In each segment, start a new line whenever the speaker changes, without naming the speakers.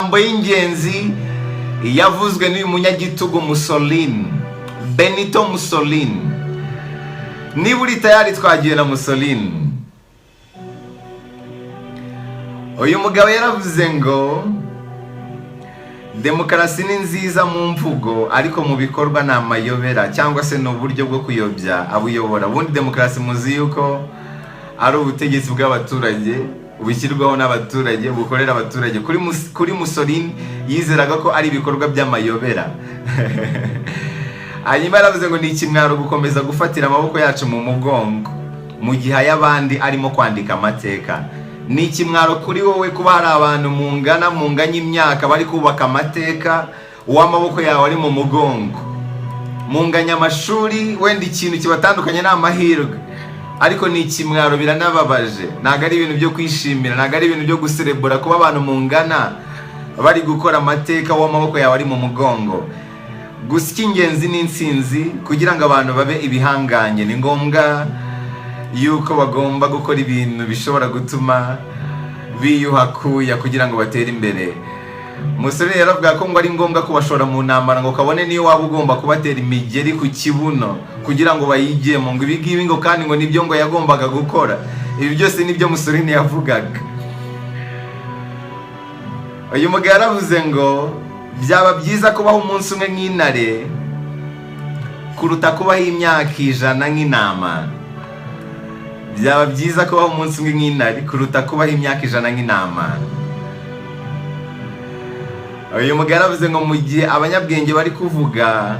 Amagambo y'ingenzi yavuzwe n'uyu munyagitugu Mussolini, Benito Mussolini. Niba uri tayari, twagiye na Mussolini. Uyu mugabo yaravuze ngo demokarasi ni nziza mu mvugo, ariko mu bikorwa ni amayobera, cyangwa se ni uburyo bwo kuyobya abuyobora. Ubundi demokarasi muzi yuko ari ubutegetsi bw'abaturage, bushyirwaho n'abaturage, bukorera abaturage. Kuri Mussolini, yizeraga ko ari ibikorwa by'amayobera. Hanyuma yaravuze ngo ni ikimwaro gukomeza gufatira amaboko yacu mu mugongo mu gihe ay'abandi arimo kwandika amateka. Ni ikimwaro kuri wowe kuba hari abantu mungana, munganya imyaka, bari kubaka amateka, uw'amaboko yawe ari mu mugongo. Munganya amashuri, wenda ikintu kibatandukanye ni amahirwe, ariko ni ikimwaro, biranababaje. Ntabwo ari ibintu byo kwishimira, ntabwo ari ibintu byo guserebura kuba abantu mungana bari gukora amateka, w'amaboko yawe ari mu mugongo. Gusa icy'ingenzi ni intsinzi. Kugira ngo abantu babe ibihangange, ni ngombwa yuko bagomba gukora ibintu bishobora gutuma biyuha kuya kugira ngo batere imbere. Mussolini yaravuga ko ngo ari ngombwa kubashora mu ntambara, ngo kabone niyo waba ugomba kubatera imigeri ku kibuno kugira ngo bayigemo. Ngo ibi ngibi ngo kandi ngo nibyo ngo yagombaga gukora. Ibi byose nibyo Mussolini yavugaga. Uyu mugabo yaravuze ngo byaba byiza kubaho umunsi umwe nk'intare kuruta kubaho imyaka 100 nk'intama. Byaba byiza kubaho umunsi umwe nk'intare kuruta kubaho imyaka 100 nk'intama. Uyu mugabo yaravuze ngo mu gihe abanyabwenge bari kuvuga,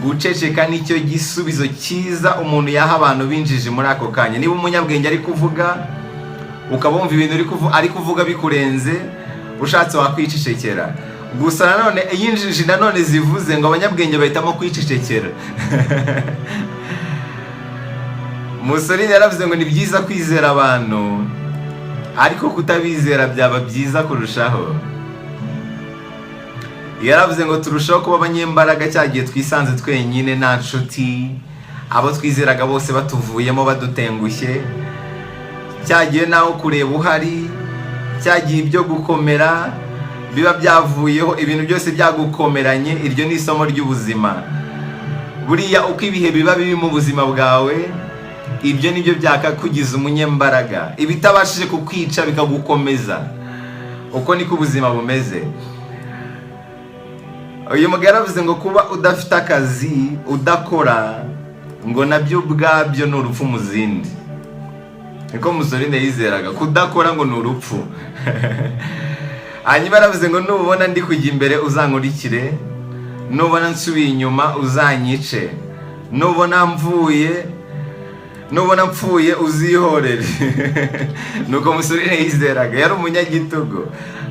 guceceka nicyo gisubizo cyiza umuntu yaha abantu b'injiji muri ako kanya. Niba umunyabwenge ari kuvuga, ukaba wumva ibintu ari kuvuga bikurenze, ushatse wakwicecekera. Gusa nanone iyo injiji nanone zivuze, ngo abanyabwenge bahitamo kwicecekera. Mussolini yaravuze ngo ni byiza kwizera abantu, ariko kutabizera byaba byiza kurushaho. Yaravuze ngo turushaho kuba abanyembaraga cya gihe twisanze twenyine, nta nshuti, abo twizeraga bose batuvuyemo, badutengushye, cya gihe nawe kureba uhari, cya gihe ibyo gukomera biba byavuyeho, ibintu byose byagukomeranye. Iryo ni isomo ry'ubuzima. Buriya uko ibihe biba bibi mu buzima bwawe, ibyo nibyo byakakugiza umunyembaraga. Ibitabashije kukwica bikagukomeza. Uko niko ubuzima bumeze. Uyu mugabo yaravuze ngo kuba udafite akazi, udakora, ngo nabyo ubwabyo ni urupfu mu zindi. Niko Mussolini yizeraga, kudakora ngo ni urupfu. Hanyuma yaravuze ngo nubona ndi kujya imbere uzankurikire, nubona nsubiye inyuma uzanyice, nubona mvuye, nubona mpfuye uzihorere. Nuko Mussolini yizeraga, yari umunyagitugu.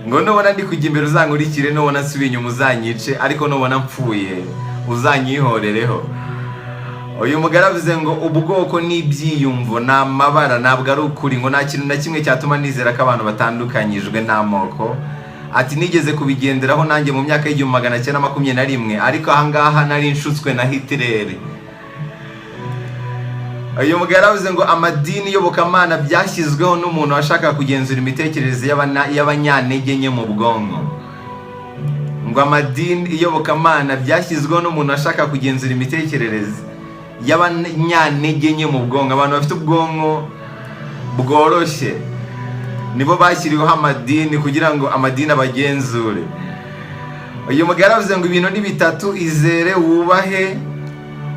Ngo nubona ndi kujya imbere uzankurikire, nubona nsubiye inyuma uzanyice, ariko nubona mpfuye uzanyihorereho. Uyu mugabo yaravuze ngo ubwoko ni ibyiyumvo, ni amabara, ntabwo ari ukuri. Ngo nta kintu na kimwe cyatuma nizera ko abantu batandukanyijwe n'amoko. Ati nigeze kubigenderaho nanjye mu myaka y'1921, ariko ahangaha nari nshutswe na Hitler. Uyu mugabo yaravuze ngo amadini, iyobokamana byashyizweho n'umuntu washakaga kugenzura imitekerereze y'abanyantege nke mu bwonko. Ngo amadini, iyobokamana byashyizweho n'umuntu washakaga kugenzura imitekerereze y'abanyantege nke mu bwonko. Abantu bafite ubwonko bworoshye nibo bashyiriweho amadini kugira ngo amadini abagenzure. Uyu mugabo yaravuze ngo ibintu ni bitatu: izere, wubahe,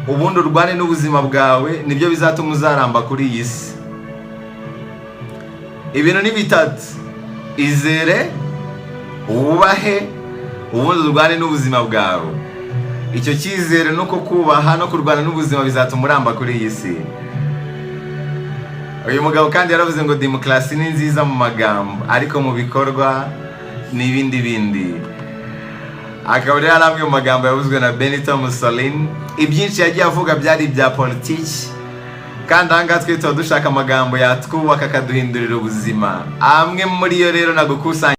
ubundi urwane n'ubuzima bwawe, nibyo bizatuma uzaramba kuri iyi si. Ibintu ni bitatu: izere, wubahe, ubundi urwane n'ubuzima bwawe. Icyo cyizere nuko kubaha no kurwana n'ubuzima bizatuma uramba kuri iyi si. Uyu mugabo kandi yaravuze ngo demokarasi ni nziza mu magambo, ariko mu bikorwa ni ibindi bindi. Akaba rero ari amwe mu magambo yavuzwe na Benito Mussolini. Ibyinshi yagiye avuga byari ibya politiki, kandi ahangaha twe tuba dushaka amagambo yatwubaka, akaduhindurira ubuzima. Amwe muri yo rero nagukusanya.